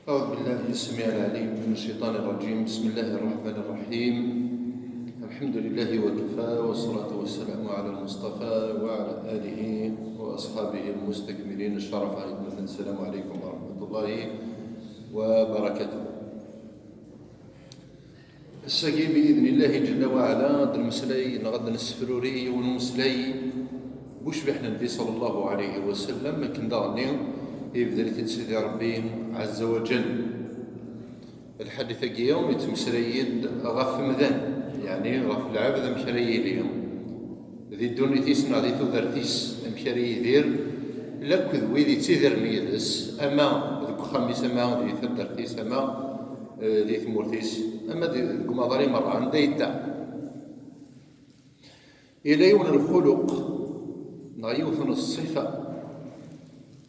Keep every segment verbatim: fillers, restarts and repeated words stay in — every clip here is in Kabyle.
أعوذ بالله السميع العليم من الشيطان الرجيم. بسم الله الرحمن الرحيم. الحمد لله وكفى، والصلاة والسلام على المصطفى وعلى آله وأصحابه المستكملين الشرف أجمعين. السلام عليكم ورحمة الله وبركاته. Ass-agi, bi idnillahi ǧalla wa ɛala, ad nmeslay neɣ ad nessefruri yiwen umeslay bu ccbiḥ n Nnbi ṣalla Llahu ɛalayhi wa sallam, akken daɣen yebder-it-id Sidi Ṛebbi ɛazza wa ǧall. Lḥadit-agi yettmeslay-d ɣef umdan, yeɛni ɣef lɛebd amek ara yili di ddunit-is neɣ di tudert-is, amek ara yidir, lakk d wid yettidiren yid-s, ama deg uxxam-is, ama di taddart-is, ama, eh, di tmurt-is, ama di, deg umaḍal i merra, anda yedda. Yella yiwen n lxuluq, neɣ yiwet n ṣṣifa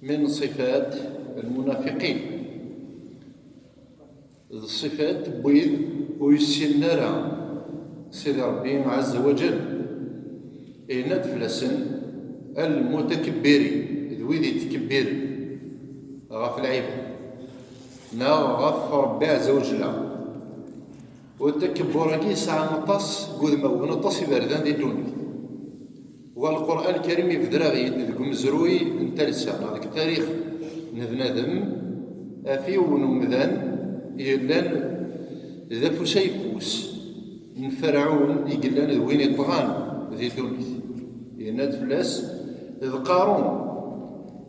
min ṣifat lmunafiqin. D ṣṣifat n wid ur yessinen ara Sidi Ṛebbi ɛazza wa ǧall. Yenna-d fell-asen almutakebbirin, d wid yetkebbiren ɣef lɛibad neɣ ɣef Ṛebbi ɛazza wa ǧalla. U takabbur-agi yesɛa aṭas n wudmawen, aṭas iberdan di ddunit. Wa Lqur'an Lkarim yebder-aɣ-id deg umezruy n talsa, neɣ deg tarix n bnadem, ɣef yiwen umdan yellan d afus ayeffus n Ferɛun i yellan d win iṭɣan di ddunit. Yenna-d fell-as d Qarun.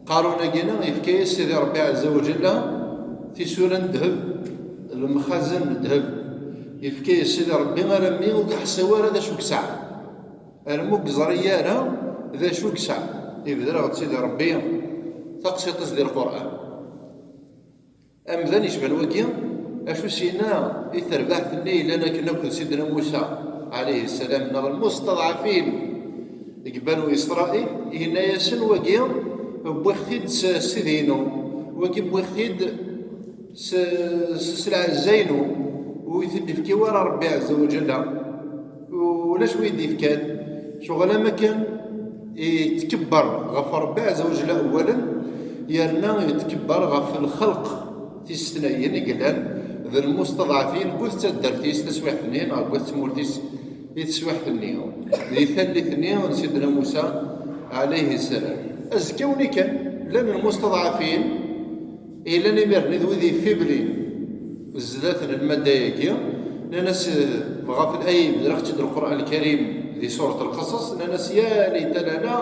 Qarun-agi-nni yefka-yas Sidi Ṛebbi ɛazza wa ǧalla tisura n ddheb, lemxazen n ddheb. Yefka-yas Sidi Ṛebbi armi ur yeḥṣi ara d acu yesɛa. Armi ur yeẓri ara d acu yesɛa. Yebder-aɣ-d Sidi Ṛebbi taqsiṭ-is di Lqur'an. Amdan yecban wagi, acu s-yenna i terbaɛt-nni yellan akken akked Sidna Musa ɛalayhi ssalam, neɣ lmustaḍɛafin deg Banu Isṛayil, yenna-yasen wagi wwiɣ-t-id s Sidi-inu, wagi wwiɣ-t-id s, s, s lɛezza-inu, ur yi-t-id-ifki wara Ṛebbi ɛazza wa ǧalla. Ulac wi d-ifkan. Ccɣel am akken itkebber ɣef Ṛebbi ɛazza wa ǧalla awalen, yerna itkebber ɣef lxelq tis-tnayen i yellan d lmustaḍɛafin deg wat taddart-is taswiɛt-nni neɣ deg wat tmurt-is di teswiɛt-nni, di tallit-nni n Sidna Musa ɛalayhi ssalam. Azekka-nni kan, llan lmustaḍɛafin, yellan imir-nni d wid ifiblin zdat n lmadda-agi, nnan-as, ɣef laya yebder-aɣ-tt-id Lqur'an Lkarim di surat Lqasas, nnan-as: "Ya layta lana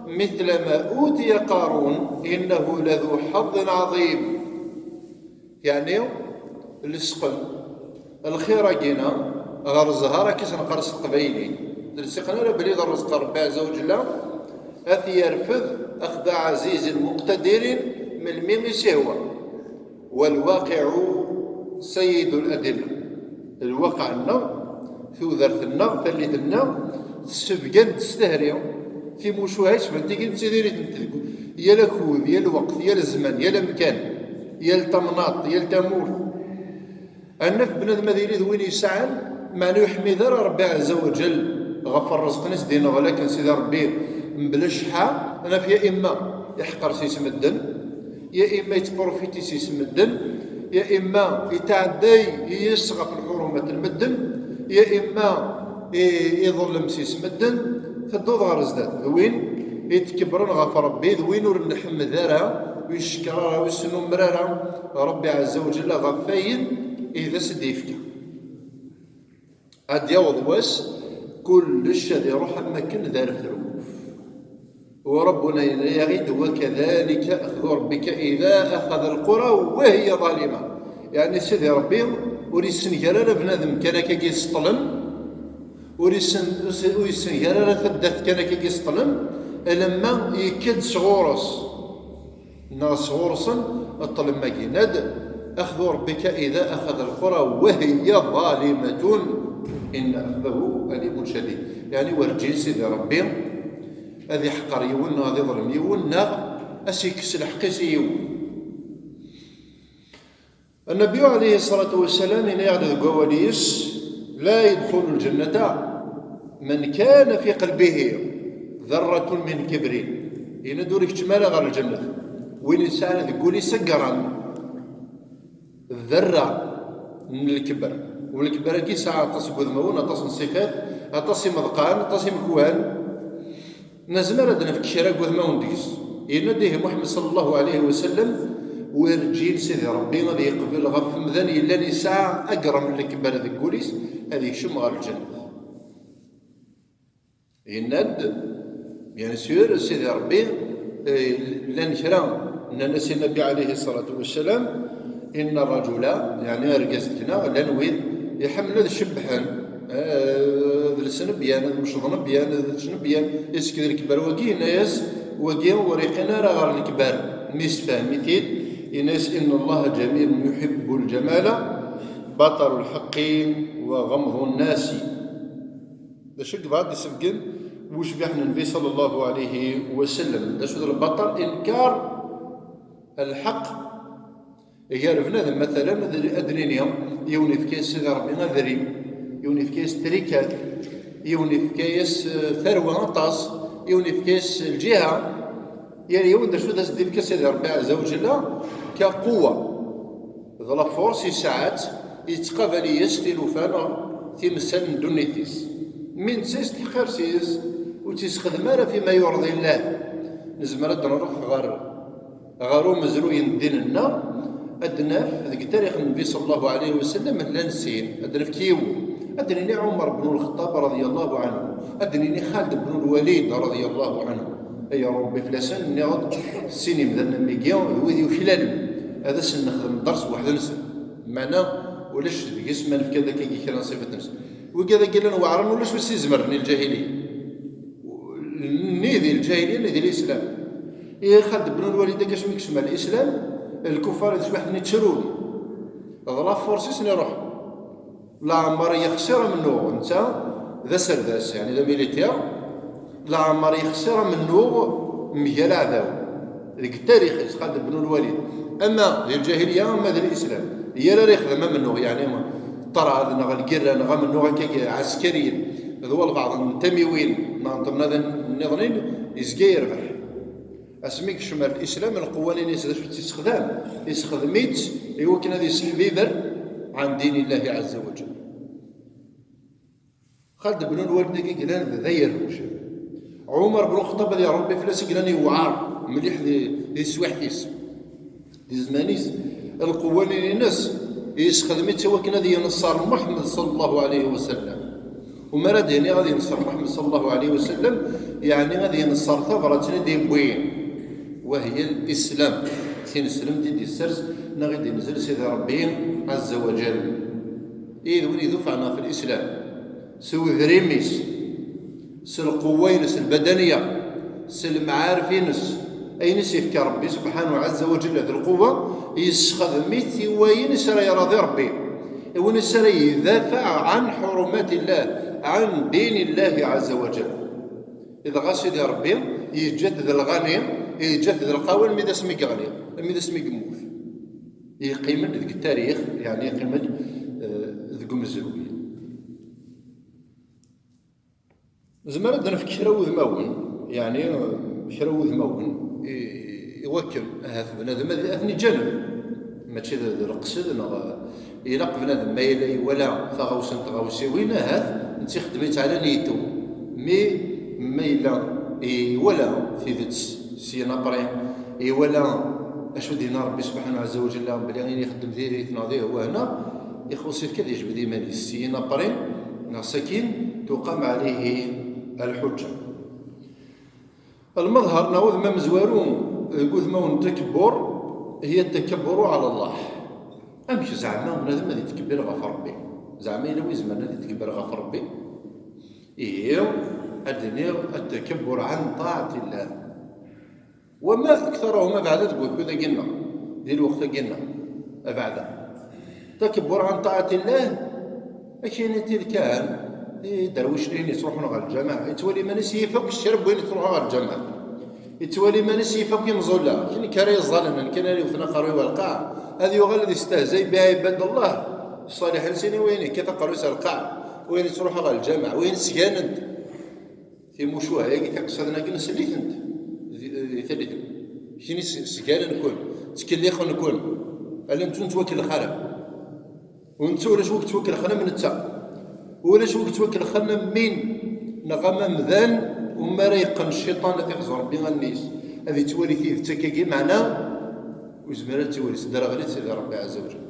mithla ma utiya Qarun, innahu ladu ḥaḍin ɛaḍim." Yeɛni, lesqen lxir-agi-na ɣer zzher, akka i s-neqqar s teqbaylit. Ur d-lsiqen ara belli d rrezq n Ṛebbi ɛazza wa ǧalla, ad t-yerfed axda ɛzizin muqtadirin melmi i s-ihwa. Walwaqiɛu sayyidu ladilla. Lwaqiɛ-nneɣ, tudert-nneɣ, tallit-nneɣ, tessebgan-d s tehri timucuha yecban tigi nettidir-itent deg yal akud, yal lweqt, yal zzman, yal amkan, yal tamnaḍt, yal tamurt. Ad naf bnadem ad yili d win yesɛan, meɛna ur yeḥmid ara Ṛebbi ɛazza wa ǧell ɣef ṛṛezq-nni i s-d-ineɣla akken Sidi Ṛebbi mebla cceḥḥa, ad naf ya imma iḥqer s-is medden, ya imma yettprofiti s-is medden, ya imma yetɛedday yes ɣef lḥurumat n medden, ya imma i-, iḍellem s-is medden. Tedduḍ ɣer zdat. D win itkebren ɣef Ṛebbi, d win ur nḥemmed ara, ur icekker ara, ur isnumer ara Ṛebbi ɛazza wa ǧell ɣef wayen i d as-d-yefka. Ad d-yaweḍ wass, kullec ad iṛuḥ am wakken d arefruf. Ṛebbi-nneɣ yenna-yaɣ-id: "Wa kadalika axdu Rabbika ida axada lqura wa hiya ḍalima." Yeɛni Sidi Ṛebbi ur yessenger ara bnadem kan akkagi s ṭṭlem, ur yessen-, ur yessen-, ur yessenger ara taddart kan akkagi s ṭṭlem, alamma yekka-d sɣur-s. Neɣ sɣur-sen ṭṭlem-agi, yenna-d: "Axdu Rabbika ida axada lqura wa hiya ḍalimatun, inna axdahu alimun cadid." Yeɛni werǧin Sidi Ṛebbi ad iḥqer yiwen neɣ ad iḍlem yiwen neɣ ad s-ikkes lḥeqq-is i yiwen. Nnbi ɛalayhi ṣṣalatu wassalam yenna-yaɣ-d deg wawal-is: "La yadxulu lǧennata man kana fi qalbihi darratun min kibrin." Yenna-d ur ikeččem ara ɣer lǧennet win yesɛan deg wul-is aggran. Dderra n lekber. U lekber-agi yesɛa aṭas n wudmawen, aṭas n ṣṣifat, aṭas imeḍqan, aṭas imekwan. Nezmer ad d-nefk kra n wudmawen deg-s. Yenna-d ihi Muḥemmed sallallahu alayhi wa sallam: "Werǧin Sidi Ṛebbi ad yeqbel ɣef umdan yellan yesɛa agerm n lekber deg wul-is ad yekcem ɣer lǧennet." Yenna-d, bien sûr, Sidi Ṛebbi, eh, llan kra, nnan-as i Nnbi alayhi ṣṣalatu wassalam: "Inna ṛṛaǧula", yeɛni argaz deg-neɣ, llan wid iḥemmlen ad cebbḥen, eh, ad lsen byan, ad mecḍen byan, ad ččen byan, isekd lekber wagi, yenna-yas: "Wagi ur iqqin ara ɣer lekber." Mi yessefhem-it-id, yenna-yas: "Inna Allaha ǧamilun yuḥibbul ǧamala, baṭaru lḥeqqi wa ɣamḍu nnasi." D acu i yebɣa ad d-isebgen wucbiḥ n Nnbi sallallahu alayhi wa sallam? D acu d lbaṭel? Inkar lḥeqq. Gar bnadem, matalan, ad, ad d-nini, yiwen yefka-yas Sidi Ṛebbi adrim, yiwen yefka-yas trikat, yiwen yefka-yas, eh, tarwa aṭas, yiwen yefka-yas lǧiha. Yal yiwen d acu d as-d-ifka Sidi Ṛebbi ɛezza wa ǧella, ka quwwa. D la force yesɛa-tt, yettqabal yes tilufa neɣ timsal n ddunit-is. Mi netta yesteḥqir s yes, ur tt-yessexdem ara fima yurḍi llah. Nezmer ad nruḥ ɣer, ɣer umezruy n ddin-nneɣ, ad naf deg tarix n Nnbi sallallahu alayhi wa sallam llan sin, ad nefk yiwen. Ad nini Ɛumar bnu Lxeṭṭab radiyallahu anhu, ad nini Xaled bnu Lwalid radiyallahu anhu. Ay Ṛebbi, fell-asen nniɣ-d, sin imdanen am wigi d wid yuklalen, ad asen-nexdem dderṣ weḥd-nsen. Meɛna ulac deg-s ma nefka-d akkagi kra n ṣṣifat-nsen. Wigad-agi llan weɛren, ulac wi s-izemren i lǧahiliya. Nni di lǧahiliya, nni di lislam. Ihi Xaled bnu Lwalid-agi asmi yekcem ar lislam, lkuffar di teswiɛt-nni ttrun. D la force-is-nni iruḥ. Leɛmer yexsir amennuɣ, netta d aserdas, yeɛni d amilitir, leɛmer yexsir amennuɣ mgal aɛdaw. Deg tarix-is, Xaled bnu Lwalid, ama di lǧahiliya, ama di lislam, yal ara yexdem amennuɣ, yeɛni ṭṭrad neɣ lgirra neɣ amennuɣ akkagi ɛeskariyen, d walbeɛḍ n tamiwin neɣ n temnaḍin nniḍnin, yezga yerbeḥ. Asmi yekcem ar lislam, lqewwanin-is d acu tt-yessexdam? Yessexdem-itt i wakken ad yesseḥbiber ɛan din Illahi ɛezza wa ǧell. Xaled bnu Lwalid-agi yellan d agerruj. Ɛumar bnu Lxeṭṭab, ad iṛebbi fell-as, i yellan yewɛer mliḥ di, di teswiɛt-is, di zzman-is. Lqewwanin-ines yessexdem-itt i wakken ad yenṣer Muḥemmed sallallahu alayhi wa sallam. U mi ara d-iniɣ ad yenṣer Muḥemmed sallallahu alayhi wa sallam, yeɛni ad yenṣer tabrat-nni i d-yewwi, wa hiya lislam, tineslemt i d-yessers neɣ i d-inzel Sidi Ṛebbi ɛezza wa ǧell. I d win idufɛen ɣef lislam s udrim-is, s lqewwa-ines lbadaniya, s lemɛarif-ines, ayen i s-yefka Ṛebbi subḥanahu ɛezza wa ǧell d lqewwa, yessexdem-it i wayen i s ara iṛaḍi Ṛebbi, i wayen i s ara ydafaɛ ɛan ḥurumatillah, ɛan dinillahi ɛezza wa ǧell. Dɣa Sidi Ṛebbi yeǧǧa-t d lɣani, yeǧǧa-t d lqawi almi d asmi yeɣli, almi d asmi yemmut. Yeqqim-d deg tarix, yeɛni yeqqim-d, eh, deg umezruy. Nezmer ad d-nefk kra wudmawen, yeɛni, eh, kra wudmawen i, i wakken ahat bnadem ad, ad ten-iǧaneb. Mačči d, d leqsed, neɣ, eh, ilaq bnadem ma yella iwala taɣawsa n tɣawsiwin, ahat netta ixeddem-itt ɛla niytu. Mi, ma yella iwala tidet syin après, iwala acu d-yenna Ṛebbi subḥanahu ɛezza wa ǧella, belli ayen ixeddem diri-t neɣ d ihwa neɣ, ixuṣ-it kan ad yejbed iman-is. Syin après, neɣ sakin, tuqam ɛlihi lḥuǧǧa. Lmeḍher neɣ udem amezwaru deg udmawen n takabbur, hiya takabburu ɛala Allah. Amek zeɛma bnadem ad ittkebbir ɣef Ṛebbi? Zeɛma yella wi izemren ad ittkebbir ɣef Ṛebbi? Ihi, ad d-iniɣ, التكبر عن طاعة الله. وما أكثرهم أبعدا deg wakud-agi-nneɣ, di lweqt-agi-nneɣ, abeɛda. التكبر عن طاعة الله, akken i tilkan, d iderwicen yettruḥun ɣer lǧameɛ, yettwali iman-is yif akk kra n wayen yettruḥun ɣer lǧameɛ. Yettwali iman-is yif akk imẓulla, kra yeẓẓalen, kra ara yewten aqerruy ɣer lqaɛa, ad yuɣal ad yestehzay bi ɛibad Allah ṣṣaliḥin, sin i wayen yekkat aqerruy-is ɣer lqaɛa, wayen yettruḥun ɣer lǧameɛ, wayen sganen-d. Timucuha-agi, tiqsiḍin-agi, nsell-itent di, di tallit. Kini s-, sganen-ken, ttkellixen-ken. Ala nettu nettwakellex ara. U netta ulac wi yettwakelxen am netta. Ulac wi yettwakelxen am win neɣ am amdan umi ara yeqqen cciṭan ad t-ixẓer Rebbi allen-is, ad yettwali tidet akkagi, meɛna ur yezmir ad tt-iwali, tesderɣel-itt Sidi Rebbi ɛezza wa jell.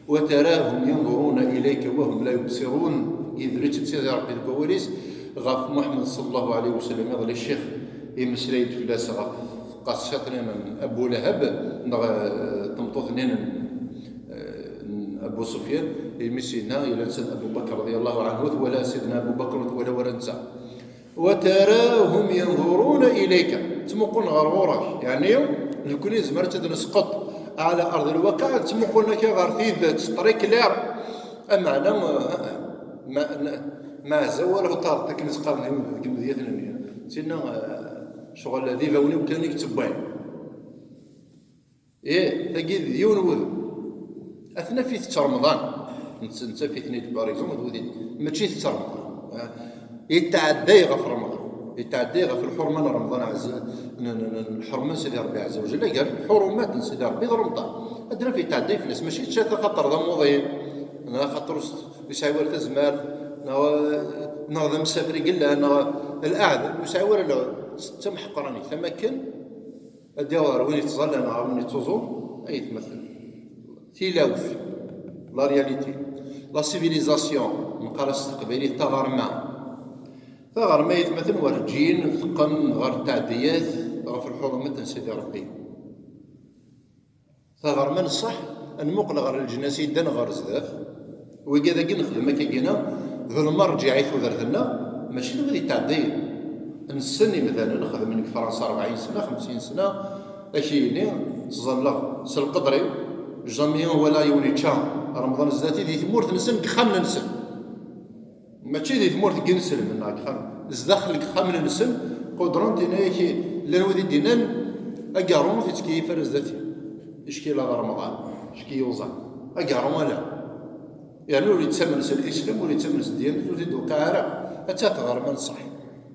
وتراهم ينظرون إليك وهم لا يبصرون. Yedder-itt-id Sidi Rebbi deg wawal-is ɣef Muḥemmed ṣalla Llahu ɛalayhi wa sallam. Iḍelli ccix imeslay-d fell-as ɣef tqassiṭ-nni n Abu Lahab neɣ, eh, tmeṭṭut-nni n, eh, n Abu Sufyan, imi s-yenna, yella netta d Abu Bakr رضي الله عنه, twala Sidna Abu Bakr, ur twala wara netta. وتراهم ينظرون إليك, ttmuqqulen ɣer ɣur-k, yeɛni nekkni nezmer ad tt-id-nesqeṭ على أرض الواقع, ttmuqqulen akka ɣer tidet, très clair. Ameɛna, eh, ma, ma, mazal wala ur ṭarḍ akken i s-qqaren deg imedyaten-nni. Tinna, eh, ccɣel d ibawen-iw kan i yettewwan. Ih, tagi d yiwen wudem. Ad ten-naf itett Remḍan. Nett-, nettaf-iten-id, par exemple, d wid i-, mačči itett Remḍan. Ah, yetɛedday ɣef Remḍan. Yetɛedday ɣef lḥurma n Remḍan ɛezza, n, n, n, n lḥurma n Sidi Rebbi ɛezza wa jell. Gar lḥurumat n Sidi Rebbi d Remḍan. Ad naf yetɛedday fell-as. Mačči yečča-t axaṭer d amuḍin, neɣ axaṭer ur s-, ur yesɛi wara tazmert, neɣ, neɣ d amsafri i yella, neɣ lɛahed, ur yesɛi wara la, d tamḥeqranit. Am akken ad d-yaweḍ ɣer win yettẓallan neɣ ɣer win yettuẓum, ay tmaten. Tilawt, la réalité, la civilisation, neqqar-as s teqbaylit taɣerma. Taɣerma, ay tmaten, werǧin teqqen ɣer ttaɛdiyat ɣef lḥurumat n Sidi Rebbi. Taɣerma n ṣṣeḥ, ad nmuqel ɣer leǧnas yeddan ɣer zdat, wigi dagi nexdem akkagina, d lmerǧiɛ i tudert-nneɣ, mačči d wid yetɛeddayen. Nessen imdanen xedmen deg Fransa rebɛin sna, xemsin sna, ad k-yini, ttẓallaɣ s lqedr-iw, jamais wala yiwen yečča Remḍan zdat-i di tmurt-nsen, deg yixxamen-nsen. Mačči di tmurt n yinselmen neɣ deg yixxamen, zdaxel deg yixxamen-nsen, qudren, tenna-yak, llan wid i d-yennan, agarum ur t-ittkeyyif ara zdat-i. Icki la d Remḍan, icki yuẓam. Agarum ala. Yerna ur yettamen s lislam, ur yettamen s ddyanat, ur t-id-tewqiɛ ara. Atta tɣerma n ṣṣeḥ.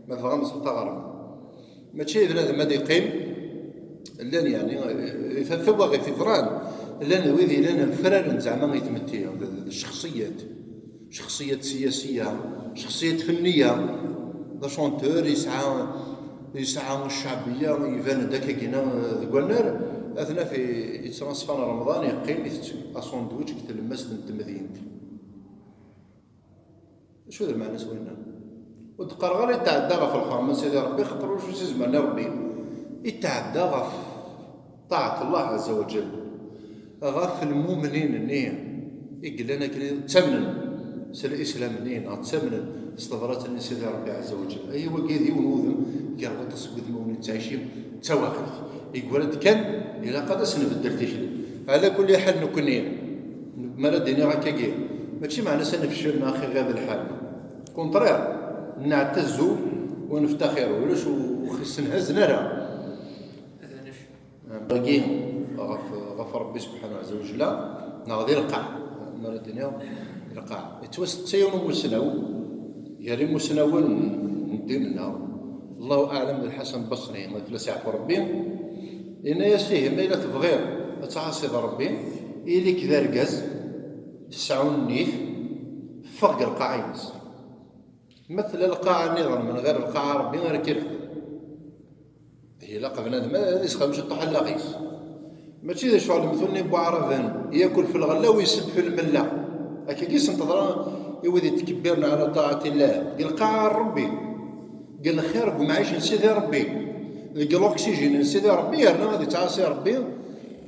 Ma tebɣam ṣṣeḥ taɣerma. Mačči d bnadem ad iqqim, llan, yeɛni, eh, ta-, tawaɣit yeḍran, llan wid yellan fraren zeɛma i tmetti, d, d, d ccexṣiyat, ccexṣiyat siyasiya, ccexṣiyat fenniya, d achanteur, yesɛa, yesɛa ccaɛbiya, iban-d akkagina, eh, deg wannar, ad t-naf i-, yettṛansfan Remḍan, yeqqim, itett asandwič deg tlemmast n temdint. Acu d lmeɛna-s winna? Ur d-qqareɣ ara yetɛedda ɣef lḥerma n Sidi Rebbi, xaṭer ulac ur s-izemren i Rebbi. Yetɛedda ɣef ṭaɛet Allah ɛezza wa jell, ɣef lmumnin-nni i yellan akken ttamnen s lislam-nni, neɣ ttamnen s tebrat-nni n Sidi Rebbi ɛezza wa jell. Aya wagi d yiwen wudem gar waṭas n wudmawen i nettɛici d tawaɣit. Yeggra-d kan, ilaq ad as-nbeddel tikli. Ɛla kulli ḥal, nekkni, mi ara d-iniɣ akkagi, mačči meɛna-s ad nefcel neɣ ad iɣab lḥal. Contraire, neɛtezzu u neftaxir, ulac u-, ur ɣ-issenhazen ara. Dagi, ɣef, ɣef Rebbi subḥanahu ɛezza wa jella, neɣ di lqaɛ, mi ara d-iniɣ di lqaɛ. Yettwastetta yiwen umusnaw, gar imusnawen n ddin-nneɣ, Allahu aɛlam, d Lḥasan Basri, ad fell-as yeɛfu Rebbi, yenna-yas: "Ihi, ma yella tebɣiḍ ad tɛaṣiḍ Rebbi, ili-k d argaz, tesɛu nnif, ffeɣ deg lqaɛa-ines." Ma tella lqaɛa nniḍen min ɣir lqaɛa n Rebbi, ara k-irefden. Ilaq bnadem ad isxdem ciṭuḥ allaɣ-is. Mačči d ccɣel mtul-nni n waɛraben, yakul f lɣella u isedd f lmella. Akkagi i sen-teḍra i wid yetkebbiren ɛla ṭaɛat Illah. Deg lqaɛa n Rebbi, deg lxir, deg umɛic n Sidi Rebbi, deg l'oxygène n Sidi Rebbi, yerna ad ittɛasi Rebbi,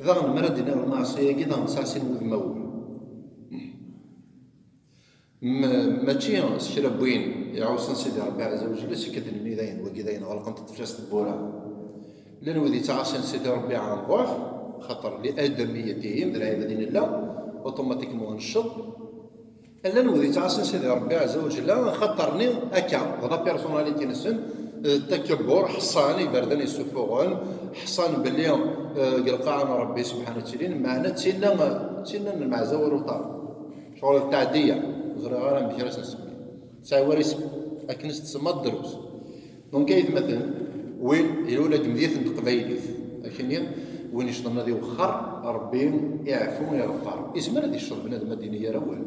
daɣen mi ara d-iniɣ lmeɛṣiyya-agi, daɣen ttɛasin wudmawen. M-, mačči s kra n win iɛuṣan Sidi Ṛebbi ɛezza wa jell, s akka d-nenni dayen, wagi dayen ɣelqent-d fell-as tewwura. Llan wid yettɛaṣin Sidi Ṛebbi ɛan ḍḍeɛf, xaṭer li adamiyyatihim, d lɛibad i nella, automatiquement necceḍ. Llan wid yettɛaṣin Sidi Ṛebbi ɛezza wa jell, xaṭer-nni akka, d la personnalité-nsen, d takabbur, ḥṣan, iberdan yessuffuɣen, ḥṣan belli, eh, deg lqaɛa n Ṛebbi subḥanahu ttilin, meɛna d tinna, d tinna n lemɛezza war uṭar. Ccɣel d tɛeddiya, ur ẓriɣ ara amek ara s-nsemmi. Tesɛa war isem, akken s-tsemma drus. Donc, ay atmaten, win, ilul deg temdint n teqbaylit. Akkenni, Win yecḍen ad iwexxer, Ṛebbi iɛfu, iɣeffer. Izmer ad yecḍeḍ bnadem ad d-ini gar awal.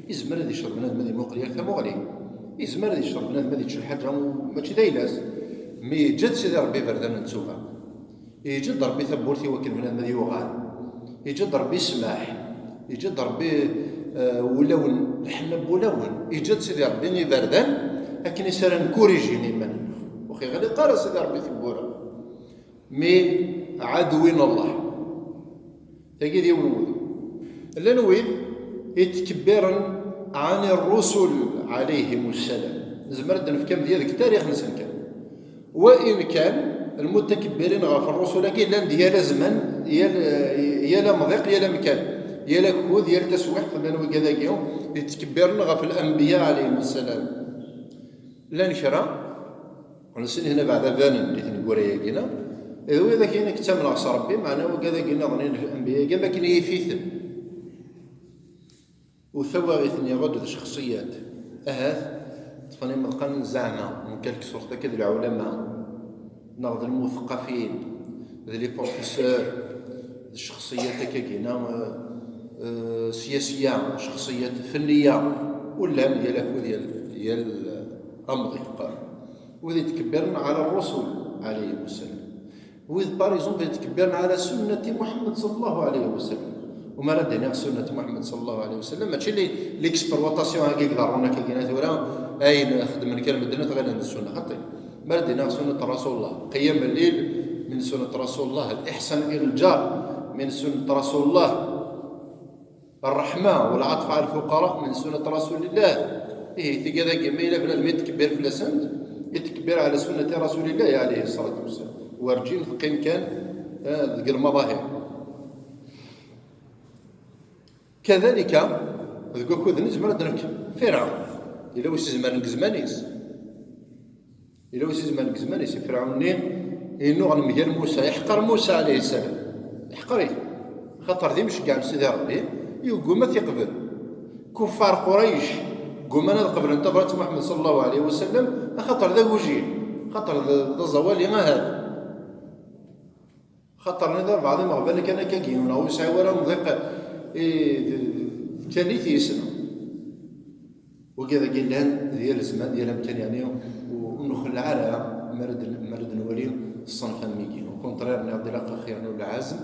Izmer ad yecḍeḍ bnadem ad imuqel gar tamuɣli. Izmer ad yecḍeḍ bnadem ad yečč lḥaǧa mačči d ayla-s. Mi yeǧǧa-d Sidi Ṛebbi iberdan n ttuba. Yeǧǧa-d Ṛebbi tawwurt i wakken bnadem ad yuɣal. Yeǧǧa-d Ṛebbi ssmaḥ. Yeǧǧa-d Ṛebbi, eh, wulawen, lḥenna n wulawen. Yeǧǧa-d Sidi Ṛebbi iberdan akken i s ara nkurijin iman-nneɣ. Ur ɣ-iɣliq ara Sidi Ṛebbi tiwwura. Mi ɛad win Allah. Tagi d yiwen wudem. Llan wid yetkebbiren ɛni ṛṛusul ɛalayhimu ssalam. Nezmer ad d-nefk amedya deg tarix-nsen kan. Wa in kan, lmutakebbirin ɣef ṛṛusul-agi llan-d yal azman, yal, yal amḍiq, yal amkan, yal akud, yal taswiḥt, llan wigad-agi yetkebbiren ɣef lanbiya ɛalayhimu ssalam. Llan kra, ur nessin hna beɛda banen di tneggura-yagi-na, d widak i nekk ttamneɣ s Ṛebbi, meɛna wigad-agi nniḍen i lanbiya-agi am akken yif-iten. U tawaɣit-nni ɣud d cexṣiyat, ahat ṭṭfen imeḍqan n zeɛma, en quelque sorte, akka d lɛulama, neɣ d lmuteqqafin, d les professeurs, d ccexṣiyat akkagi-na, eh, eh, syasiya, ccexṣiyat fenniya, u llan yal akud yal, yal amḍiq. Wid yetkebbiren ɛala ṛṛusul ɛalayhimu ssalam. Wid, par exemple, yetkebbiren ɛala sunnati Muḥemmed ṣalla Llahu ɛalayhi wa sallam. U mi ara d-iniɣ sunnati Muḥemmed ṣalla Llahu ɛalayhi wa sallam, mačči li-, l'exploitation-agi i iḍerrun akkagi-na tura, ayen xeddmen kra medden ad t-ɣilen d ssunna. Xaṭi. Mi ara d-iniɣ sunnat Rasulullah, qiyam lleyl min sunnat Rasulullah, liḥsan ila ljar min sunnat Rasulullah, ṛṛeḥma wa lɛeṭf ɛala lfuqara min sunnat Rasulillah. Ihi, tigad-agi, ma yella bnadem yettkebbir fell-asent, yettkebbir ɛala sunnati Rasulillahi ɛalayhi ṣṣalatu wassalam. Werǧin teqqim kan, eh, deg lmaḍahir. Kadalika, deg wakud-nni, nezmer ad d-nefk Firɛun. Yella wi s-izemren deg zzman-is. Yella wi s-izemren deg zzman-is, i Firɛun-nni yennuɣen mgal Musa, iḥqer Musa ɛalayhi ssalam. Iḥqer-it. Axaṭer d imceggeɛ n Sidi Ṛebbi, yegguma ad t-iqbel. Kuffar Qurayc gguman ad qeblen tabrat n Muḥemmed ṣalla Llahu ɛalayhi wa sallam, axaṭer d agujil, axaṭer d, d aẓawali ahat. Xaṭer nniḍen lbeɛḍ imeɣban kan akkagi, neɣ ur yesɛi wara amḍiq, eh, d, d, d tallit yes-neɣ. Wagi dagi llan di yal zzman, di yal amkan, yeɛni, u, ur nxelleɛ ara mi ara d-, mi ara d-nwali ṣṣenf am wigi. Au contraire, nniɣ-d ilaq ad aɣ-yernu lɛezm,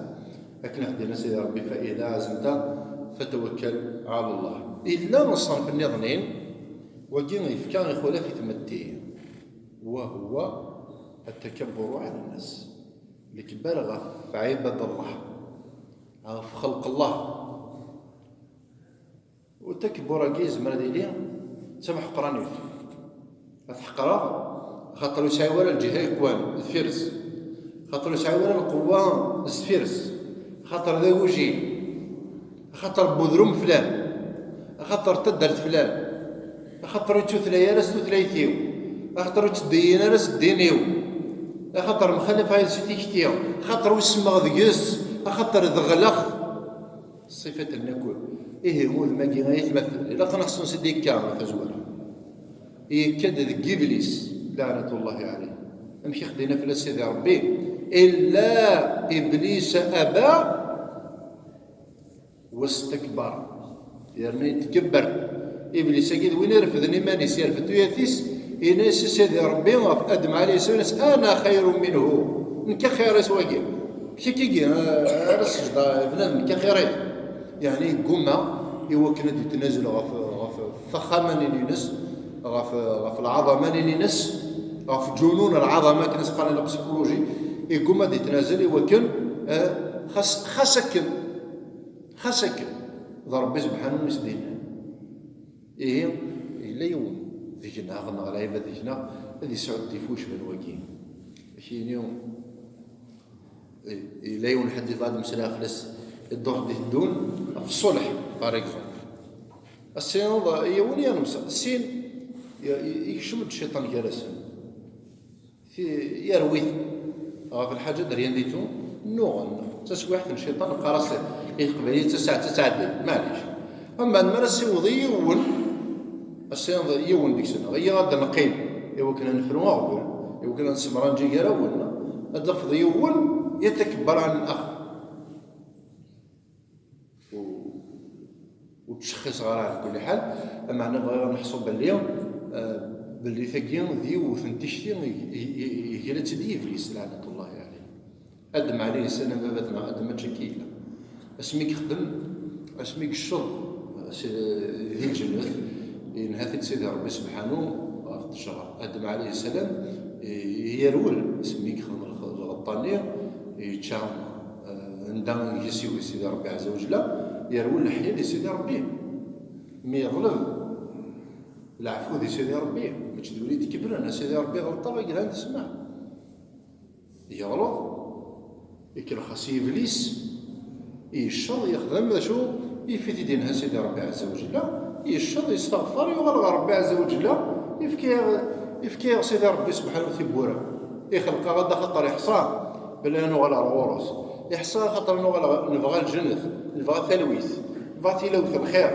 akken i ɣ-d-yenna Sidi Ṛebbi, فإذا عزمت فتوكل على الله. Illa ṣṣenf nniḍen, wagi yefka ixulaf i tmetti, وهو التكبر على الناس. Lekbar ɣef ɛibad Allah, ɣef xelq Allah. U takebbuṛ-agi yezmer ad yili d tameḥqranit. Ad t-ḥeqreɣ, axaṭer ur yesɛi wara lǧiha yeqwan, deffir-s. Axaṭer ur yesɛi wara lqewwa, deffir-s. Axaṭer d agujil. Axaṭer n udrum flan. Axaṭer n taddart flan. Axaṭer ur yettmeslay ara s tutlayt-iw. Axaṭer ur yettdeyyin ara s ddin-iw. Axaṭer mxalafeɣ yid-s i tikti. Axaṭer ur semmeɣ deg-s. Axaṭer deɣleɣ. Ṣṣifat-nni akk. Ihi, udem-agi ay atmaten, ilaq ad neḥṣun s d-yekka tazwara. Yekka-d deg Iblis, laɛnatullahi ɛalayh. Amek i ɣ-d-yenna fell-as Sidi Ṛebbi? إلا إبليس أبى واستكبر. Yerna yetkebber. Iblis-agi d win irefden iman-is, yerfed tuyat-is, yenna-yas i Sidi Ṛebbi ɣef Adem ɛalayhi ssalam, yenna-yas: أنا خير منه. Nekk axir-is wagi. Kikigi, eh, ara seǧdeɣ i bnadem, nekk axir-is. Yeɛni yeggumma i wakken ad d-yetnazel ɣef, ɣef texxamanin-ines, ɣef, ɣef lɛaḍamanin-ines, ɣef junun lɛaḍama, akken as-qqaren la psychologie, yeggumma ad d-yetnazel i wakken, eh, xas, xas akken, xas akken, d Ṛebbi subḥanahu i s-d-yennan. Ihi, yella yiwen deg-neɣ, neɣ lɛibad deg-neɣ, ad yesɛu ddif ucban wagi. Ad k-yini, yella yiwen lḥedd yebɣa ad d-meslayeɣ fell-as, ddurt d-iteddun ɣef ṣṣulḥ, par exemple. Ad tiniḍ yiwen yermes, sin, y-, y-, yekcem-d cciṭan gar-asen. Ti-, yerwi-t ɣef lḥaǧa d rien du tout, nnuɣen. D taswiɛt n cciṭan, neqqar-as i teqbaylit d tasaɛet ad tɛeddi, maɛlic. Ama mi ara ssiweḍ i yiwen, ad tiniḍ yiwen deg-sen, iyya ad d-neqqim, i wakken ad nefru aɣbel, i wakken ad nessemranǧi gar-awen, ad d-tafeḍ yiwen yetakebber ɛala lexr. Ur ttcexxiṣeɣ ara ɛla kulli ḥal, ameɛna bɣiɣ ad neḥṣu belli, eh, belli tagi d yiwet n tikti i, i, i, yegla-tt-id Yiblis, laɛnatullahi ɛalayh. Adem ɛalayhi ssalam, baba-tneɣ Adem, mačči akka i yella. Asmi i yexdem, asmi i yecceḍ, eh, si, di lǧennet, yenha-t-id Sidi Ṛebbi sebḥanu ɣef ttejṛa. Adem ɛalayhi ssalam, eh, yerwel asmi i yexdem lx-, lɣelṭa-nni, yečča, eh, anda i yessiwel Sidi Ṛebbi ɛezza wa jella, yerwel leḥya di Sidi Ṛebbi. Mi yeḍleb leɛfu di Sidi Ṛebbi, mačči d win i d-ikebren, a Sidi Ṛebbi ɣelṭeɣ, i yelhan d ssmaḥ. Yeɣleḍ, ikellex-as Yiblis, yecceḍ, yexdem d acu, yif-it-id yenha Sidi Ṛebbi ɛezza wa jella, yecceḍ, yesteɣfer, yuɣal ɣer Ṛebbi ɛezza wa jella, yefka-yaɣ, yefka-yaɣ Sidi Ṛebbi sebḥanu tiwwura. Ixleq-aɣ-d axaṭer iḥṣa belli ad nuɣal ɣer ɣur-s. Iḥṣa axaṭer nuɣal ɣer, nebɣa lǧennet, nebɣa talwit, nebɣa tilawt, lxir.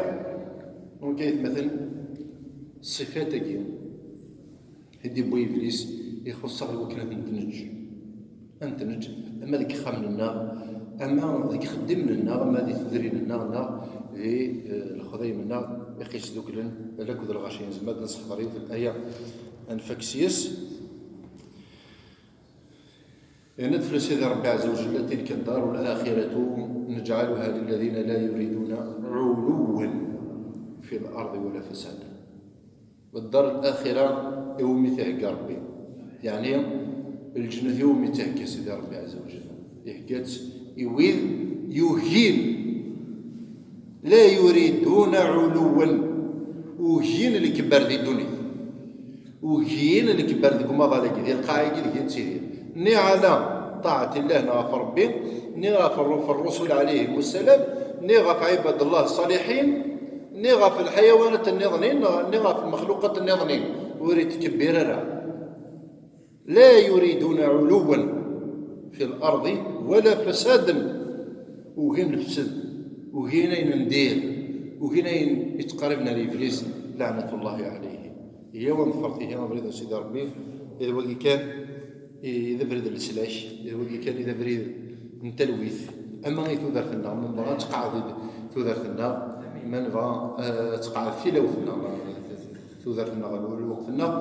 Donc, aytmaten, ṣṣifat-agi i d-yewwi Yiblis ixuṣṣ-aɣ i wakken ad tent-neǧǧ. Ad tent-neǧǧ, ama deg yexxamen-nneɣ, ama deg ixeddimen-nneɣ, ama di tudrin-nneɣ, neɣ di, eh, lexdayem-nneɣ, iqis duklen, ala akked lɣaci. Nezmer ad nseḥḍer yiwet n aya, ad nfak s-yes. Yenna-d fell-as Sidi Ṛebbi ɛezza wa jella: تلك الدار الآخرة نجعلها للذين لا يريدون علوا في الأرض ولا فسادا. Ddar l-axira i wumi thegga Ṛebbi, yeɛni lǧennet i wumi thegga Sidi Ṛebbi ɛezza wa jella. Ihegga-tt i wid yugin, لا يريدون علوا, ugin lekber di ddunit. Ugin lekber deg umaḍal-agi, di lqaɛa-agi deg i nettidir. Ni ɛla ṭaɛat Illah, neɣ ɣef Ṛebbi, ni ɣef ṛṛu-, ṛṛusul ɛalayhim ussalam, ni ɣef ɛibad Llah ṣṣaliḥin, ni ɣef lḥayawanat nniḍnin, ni ɣef lmexluqat nniḍnin. Ur ittkebbir ara. لا يريدون علوا في الأرض ولا فسادا. Ugin lefsed, ugin ayen n dir, ugin ayen yettqariben ar Yiblis, laɛnatullahi ɛalayhi. Ihi ad neḍfer ihi abrid n Sidi Ṛebbi, i d wagi kan i d abrid n leslak, i d wagi kan i d abrid n talwit. Ama i tudert-nneɣ, ma nebɣa ad tqeɛɛed tudert-nneɣ, ma nebɣa, eh, ad tqeɛɛed tilawt-nneɣ, tudert-nneɣ, lweqt-nneɣ,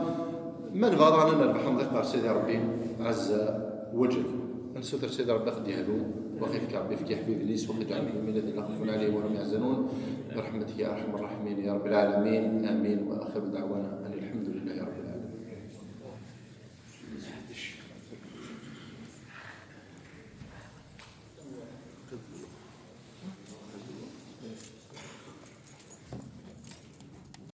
ma nebɣa daɣen ad nerbeḥ, ad nḍiq ɣer Sidi Ṛebbi ɛezza wa jell. Ad nsuter Sidi Ṛebbi ad ɣ-d-yehdu, wa ɣ-ifk Ṛebbi ifk i iḥbiben-is, wa ɣ-iǧɛel fi lmillat la xawfun ɛalayhim wa la hum yeḥzanun, برحمتك يا أرحم الراحمين يا رب العالمين، آمين، وآخر دعوانا أن الحمد لله رب العالمين.